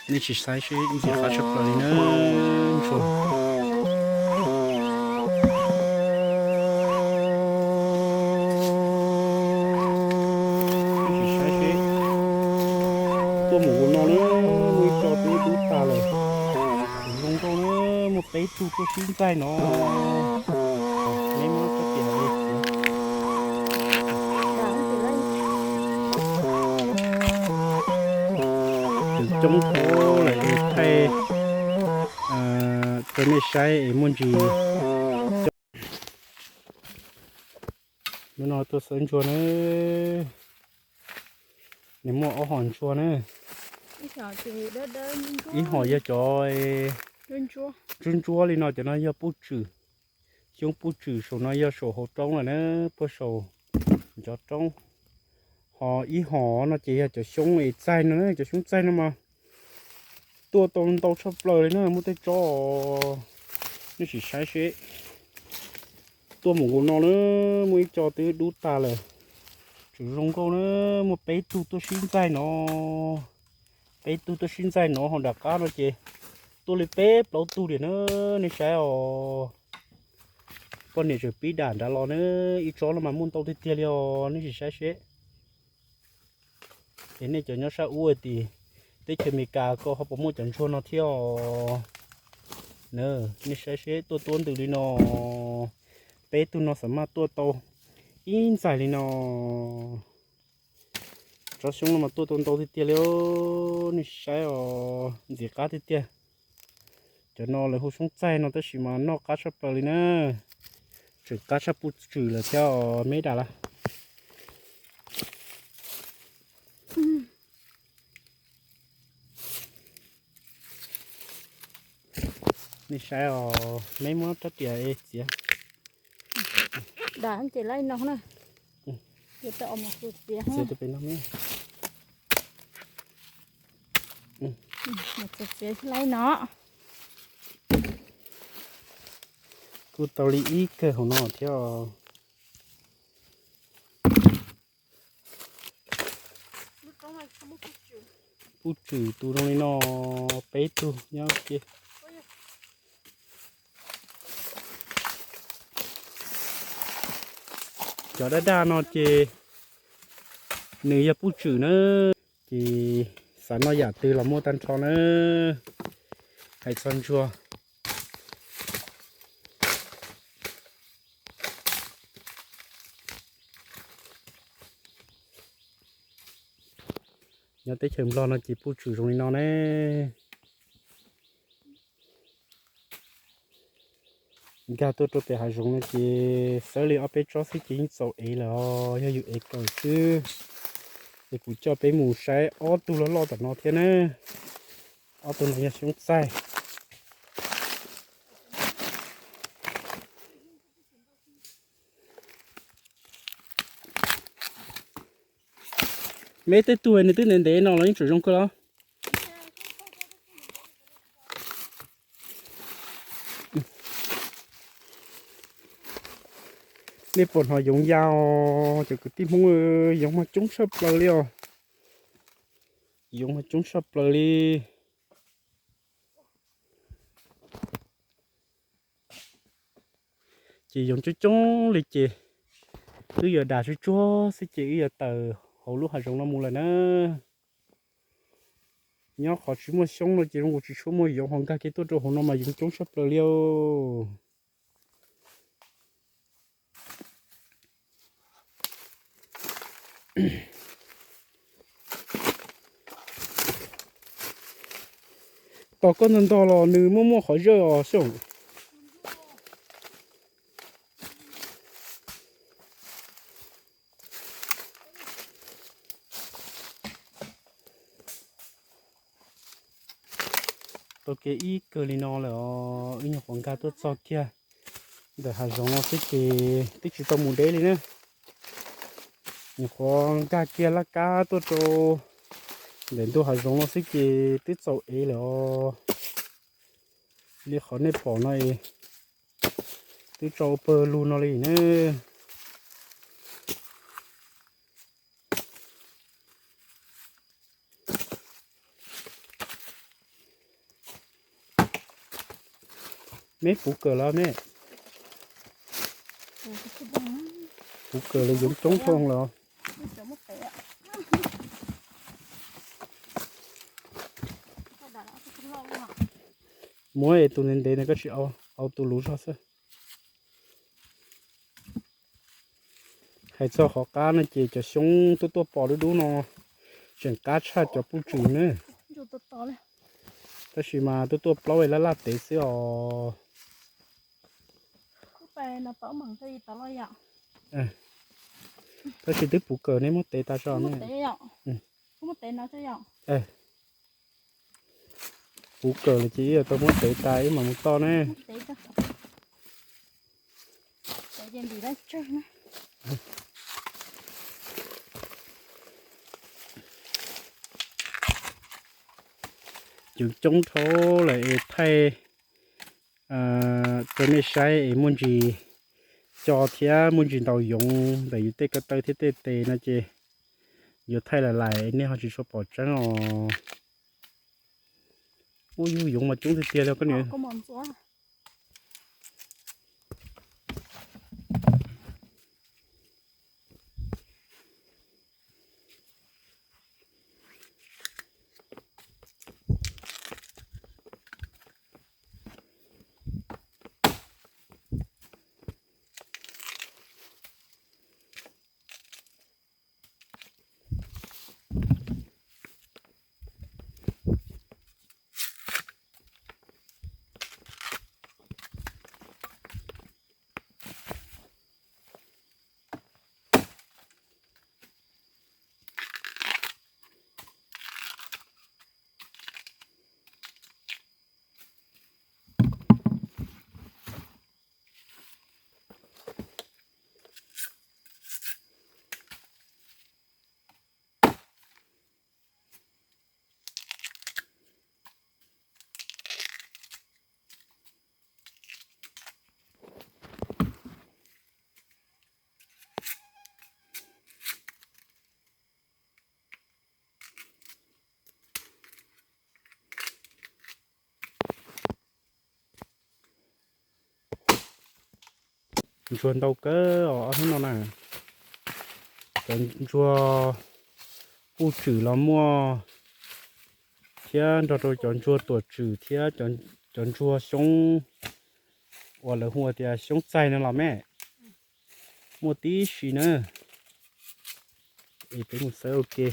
Nej sim saib seb ntxim qab tshaj plaws li na, ntsuag. Nej sim saib seb, tuaj mus nkaus no na, muaj ib co twb dub tas lawm. Zoo nkauj na, muaj peb tug tuaj sib ntxaig no. Neb muab rab riam li txiav. Coob coob lawm es thaij rau nej saib es muaj ntsis. Hnub no tuaj xawb ntsuag na, nws muaj ob hom ntsuag na. Ib hom yog cov ntsuab ntsuab li no, cov no yog puj tswm, xyoob puj tswm. Saum no yog saum hauv roob lawm na, puag saum ncov roob. Ho ib hom no ces yog cov xyoob es txaij no, cov xyoob txaij no mas tuaj tau ntau tshaj plaws li na, muaj tej tsob. Nej sim saib seb, tuaj mus nkaus no na, muaj ib co twb dub tas lawm. Tseem zoo nkauj na, muaj peb tug tuaj sib ntxaig no. Peb tug tuaj sib ntxaig no, ho nram qab no ces tuaj li peb plaub tug tiam na, nej saib os. Poj niam tseem pib dam nrad los na, ib tsob no mas muaj ntau tiag tiag li os, nej sim saib seb. Es nej cov nyob sab ub tim teb chaws Amelikas ko ho puas muaj cov ntsuag no thiab os? Nej saib seb, tuaj tuab ntws li no, peb tug no xam maj tuaj tau ib ntxaig li no. Tsob xyoob no mas tuaj tau ntau tiag tiag li, nej saib os, ntxim qab tiag tiag. Cov no lawv hu xyoob txaij no tab sis mas noj qab tshaj plaws li na. Tseem qab tshaj puj tswm lawm thiab os, meb dam lawm. Nej saib os, meb muab rab riam txiav. Dam ces laib no na. Txiav pem no. Txiav laib no. Kuj tau li ib kawg hauv no thiab os. Puj tswm tus zoo li no, peb tug nyob kiag. Cov daj daj no ces nws yog puj tswm na, ces xav noj yam twg los muaj tag nrho na. Hais txog ntsuag, nyob teb chaws Nplog no ces puj tswm zoo li no ne. Nkag tuaj rau pem hav zoov no ces xawb li ob peb tsob xwb ces yeej txaus ev lawm os, yog yus ev kawm xwb. Ces kuv coj peb mus saib ob tug loj loj tom no thiab na. Ob tug no yog xyoob txaij. Meb tej tug nws twb ntev ntev no los yeej tseem zoo kawg los. Nej puas hnov yoov ya os cov kwv tij Hmoob, yoov mas coob tshaj plaws li os. Yoov mas coob tshaj plaws li. Ces yoov coob coob li ces wb yuav dam tsuag tsuag xwb ces wb yuav tawm hauv lub hav zoov no mus lawm na. Nyob qhov tsis muaj xyoob no ces zoo nkaus tsis tshua muaj yoov, ho nkag kiag tuaj rau hauv no mas yoov coob tshaj plaws li os. Tos koj ntog ntog los nws muaj muaj qhov zawj os xyov. Tau kev ib kawg li no lawm os, wb nyuam qhuav nkag tuaj txog kiag ntawm hav zoov no xwb ces twb tsis tau mus deb li na. Nyuam qhuav nkag kiag laj kab tuaj rau ntawm ntug hav zoov no xwb ces twb txaus ev lawm os. Li qhov nej pom no twb tso ua pawg lug no li na. Meb puv kawm los meb? Puv kawm los yoov coob dhau los. Muab tus ntev ntev no koj tsis au, au tus luv zog xwb. Hais txog qhov qab no ces cov xyoob tuaj tuaj pom dub dub no tseem qab tshaj cov puj tswm na. Tab sis mas tuaj tuaj plaub laj laj tev xwb os. Tab sis twb puv kawm, neb muab tev tas tso. Puv kawm los ces ib yam tau muab tev tas ib mam mus toj ne. Yoov coob dhau lawm es thaij rau nej saib es muaj ntsis co thiab muaj ntsis ntaus yoov ntawm yus tej ko taw thiab tej tes no ces yuav thaij lais lais nej ho tsis tshua pom tseeb os. Ub, yug yoov mas coob tiag tiag li koj niam. Ntsuag ntau kawg os ob hnub no na. Cov ntsuag puj tswm los muaj thiab nrog rau cov ntsuag tuam tswm thiab cov ntsuag xyoob uas lawv hu tias xyoob txaig no los me, muaj tib si na. Es peb mus xawb ua ke.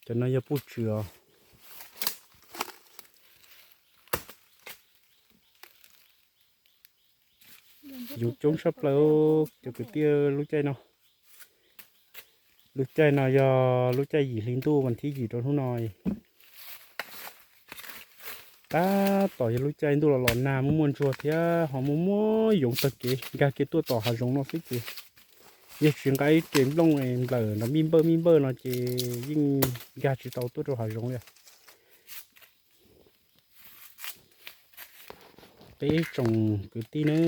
Cov no yog puj tswm os. Yoov coob tshaj plaws cov kwv tij lub caij no. Lub caij no yog lub caij yim hli ntuj vas thib yim rau hnub no. Tab tom yog lub caij ntuj los los nag muaj muaj ntsuag thiab ho muaj muaj yoov tag kev nkag kiag tuaj tom hav zoov no xwb ces yog tsis nqa ib re nplooj nplawm nrov mij npawj mij npawj no ces yeej nkag tsis tau tuaj rau hav zoov li. Peb ib tsoom kwv tij ne,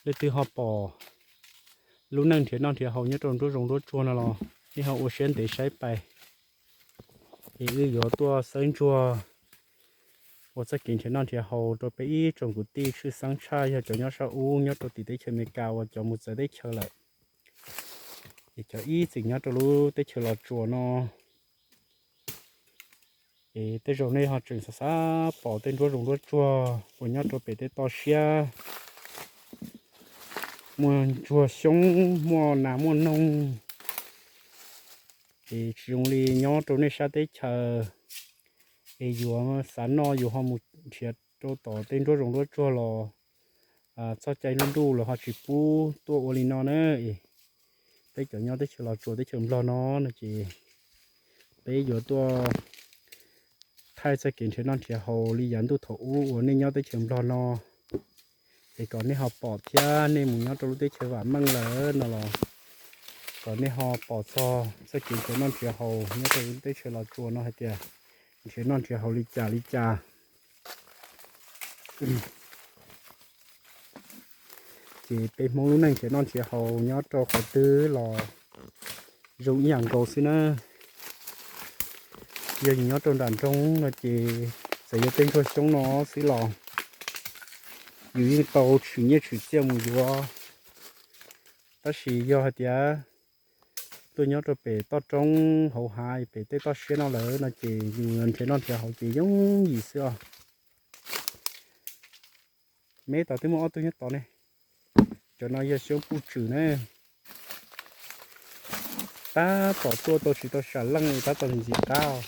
leej twg ho pom lub neej nrhiav noj nrhiav haus nyob rau nruab zoov nruab tsuag no los nej ho ua siab ntev saib pais, es wb yuav tuaj xawb ntsuag ua txoj kev nrhiav noj nrhiav haus rau peb ib tsoom kwv tij tshwj xeeb tshaj yog cov nyob sab ub nyob rau tim teb chaws Amelikas uas cov mus txawv teb chaws lawm. Es cov ib txwm nyob rau lub teb chaws Los Tsuas no, es tej zaum nej ho tseem xav xav pom tej nruab zoov nruab tsuag uas nyob rau pem tej toj siab, muaj ntsuag xyoob, muaj nas muaj noog, es tsis zoo li nyob rau nej sab teb chaws. Es yuav xav noj yus ho mus nrhiav rau tom tej nruab zoov nruab tsuag los txoj cai nruj nruj los ho tsis pub tuaj ua li no na. Peb cov nyob teb chaws Los Tsuas teb chaws Nplog no no ces peb yuav tuaj thaij txoj kev nrhiav noj nrhiav haus li yav ntuj thaum ub uas nej nyob teb chaws Nplog no, es kom nej ho pom thiab nej mus nyob rau lub teb chaws vam meej lawm no los kom nej ho pom txog txoj kev nrhiav noj nrhiav haus nyob rau lub teb chaws Los Tsuas no hais tias nrhiav noj nrhiav haus li cas li cas. Ces peb Hmoob lub neej nrhiav noj nrhiav haus nyob rau qhov twg los zoo ib yam nkaus xwb na. Yog yus nyob rau nram nroog no ces Txawm yog tej ntsuag xyoob no xwb los yus yeej tau tshwm nyiaj tshwm txiaj mus yuav, tab sis yog hais tias tuaj nyob rau pem toj roob hauv hav pem tej toj siab no lawm no ces yus nrhiav noj nrhiav haus ces yooj yim xwb os. Meb tod twb muaj ob tug nyob tod ne. Cov no yog xyoob puj tswm na. Tab tom tuaj tau tsis tau sam leej li, tab tom ntxiv qab os.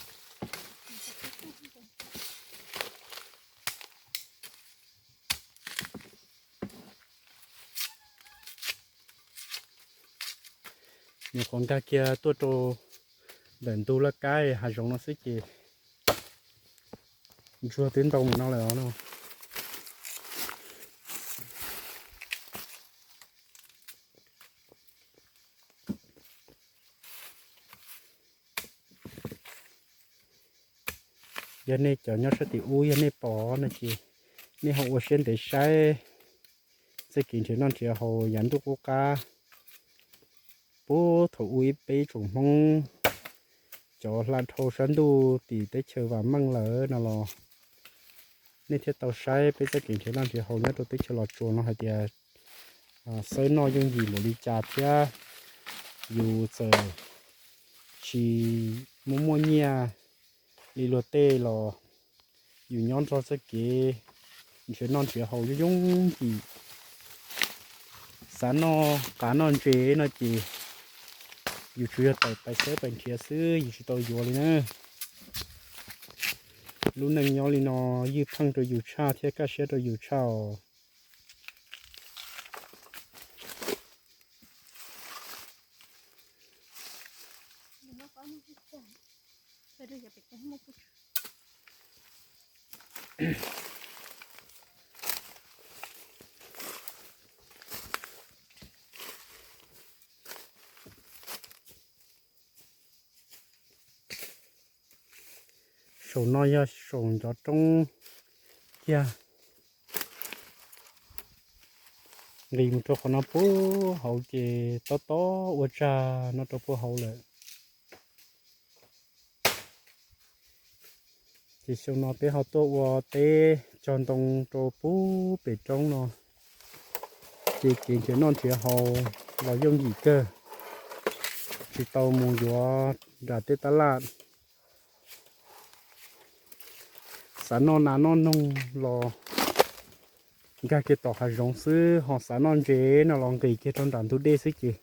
Nyuam qhuav nkag kiag tuaj rau ntawm ntug laj kab hav zoov no xwb ces ntsuag twb ntau mus no lawm os no. Yog nej cov nyob sab tim ub yog nej pom no ces nej ho ua siab ntev saib txoj kev nrhiav noj nrhiav haus yav ntuj qub qab. Puag thaum ub ib peb tsoom Hmoob cov hla dhau sab ntuj tim teb chaws vam meej lawm no los nej thiaj tau saib peb txoj kev nrhiav noj nrhiav haus nyob rau teb chaws Los Tsuas no hais tias xawb noj yooj yim npaum li cas thiab yus txawm tsis muaj muaj nyiaj li luag tej los yus nyob nrog txoj kev nrhiav noj nrhiav haus yooj yooj yim. Xav noj qav noj ntses no ces yus tsuas yog tawm pais xawb pais nrhiav xwb, yus tsis tau yuav li na. Lub neej nyob li no ywj pheej rau yus tshaj thiab kaj siab rau yus tshaj os. Saum no yog saum ncov roob kiag. Nqis mus rau qhov no puag hauv ces tob tob ua tsag no rau puag hauv lawm. Ces xyoo no peb ho tuaj ua teb cog ntoo rau puag pem roob no, ces kev nrhiav noj nrhiav haus los yooj yim kawg, tsis tau mus yuav nram tej tab laj. Xav noj nas noj noog los nkag kiag tom hav zoov xwb, ho xav noj ntses no los nqis kiag rau nram ntug dej xwb ces kev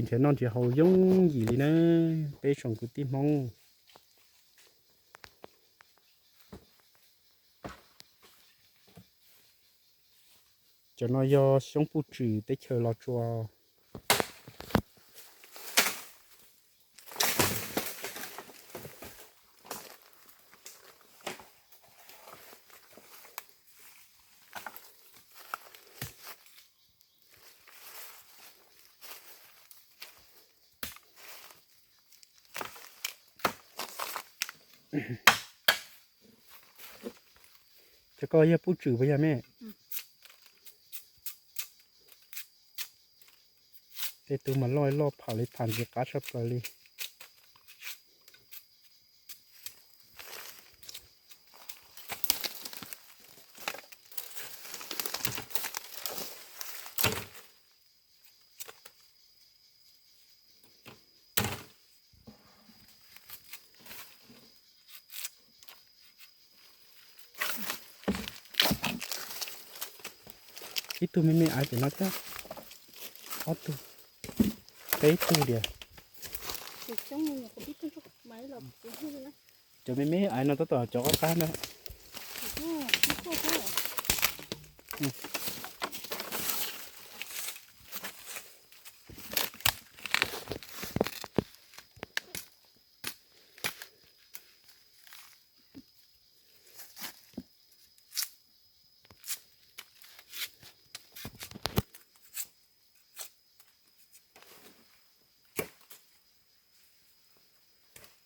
nrhiav noj nrhiav haus yooj yim li na peb tsoom kwv tij Hmoob. Cov no yog xyoob puj tswm teb chaws Los Tsuas. Cov ko yog puj tswm puas yog me? Tej tug mas loj loj pham li pham ntxiv qab tshaj plaws li. Ib tug me me aiv pem no thiab, ob tug, peb tug diam. Cov me me aiv no tab tom cov qab qab na.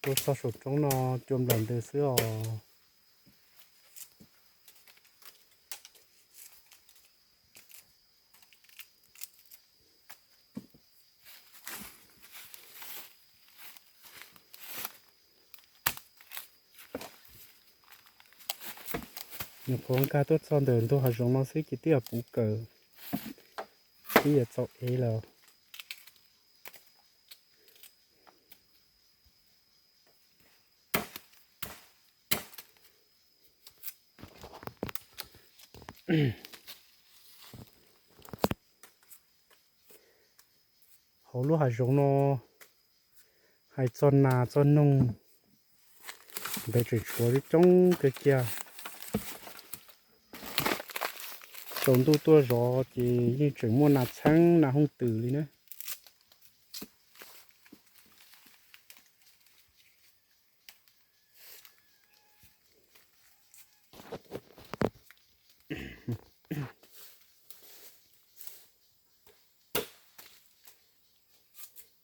Tuaj txog saum roob no cua nplam ntws xwb os. Nyuam qhuav nkag tuaj txog ntawm ntug hav zoov no xwb ces twb yog puv kawm, twb yog txaus ev lawm. Hauv lub hav zoov no hais txog nas txog noog ntawd tseem tshuav coob kawg kiag. Tsaus ntuj tuaj zov ces yeej tseem muaj nas txheeb nas hooj twm li na.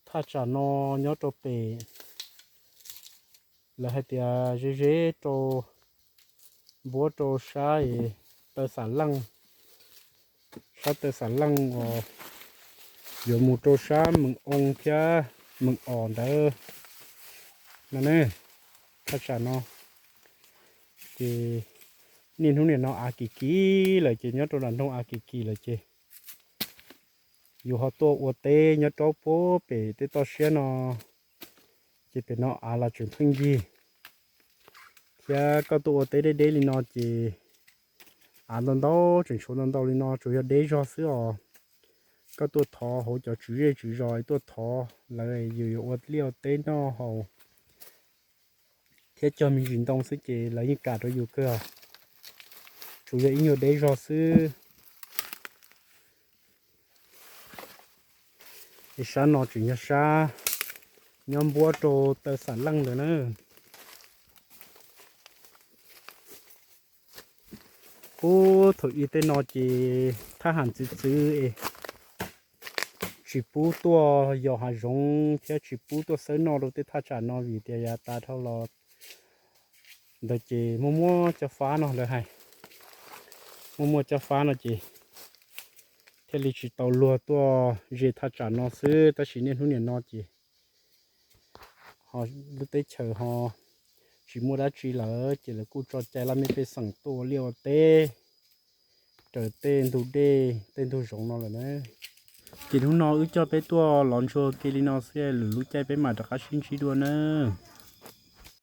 Thaj tsam no nyob rau pem, lawv hais tias ze ze rau npuab rau sab taw Xam Leej, sab taw Xam Leej uas yuav mus rau sab Mees Oo thiab Mees Os ntawd no ne. Thaj tsam no ces niaj hnub nim no av kim kim lawm ces nyob rau nram nroog av kim kim lawm ces yus ho tuaj ua teb nyob rau puag pem tej toj siab no ces pem no av los tseem pheej yig. Thiab koj tuaj ua teb deb deb li no ces av ntau ntau tseem tshuav ntau ntau li no tsuas yog deb zog xwb os. Koj tuaj thov hauv cov tswv zej tswv zos tuaj thov lawv yus yuav ua liaj ua teb noj haus thiab cog me ntsis ntoo xwb ces lawv yeej kam rau yus kawg. Tsuas yog ib nyuag deb zog xwb. Es sab no tseem yog sab nyob npuab rau taw Xam Leej ntawd na. Puag thaum ub tej no ces thab ham txwv txwv es tsis pub tuaj yos hav zoov thiab tsis pub tuaj xawb noj rau tej thaj tsam no vim tias yav tas dhau los ntawd ces muaj muaj cov fab no lawv hais, muaj muaj cov fab no ces thiaj li tsis tau luag tuaj ze thaj tsam no xwb. Tab sis niaj hnub nim no ces ho lub teb chaws ho tsis muaj dab tsi lawm ces lawv kuj tso cai laj mej pej xeem tuaj ua liaj ua teb raws tej ntug dej tej ntug zoov no lawm na. Ces hnub no wb coj peb tuaj los ntsuag ke li no xwb, lwm lub caij peb mam rov qab sib ntsib dua nawb.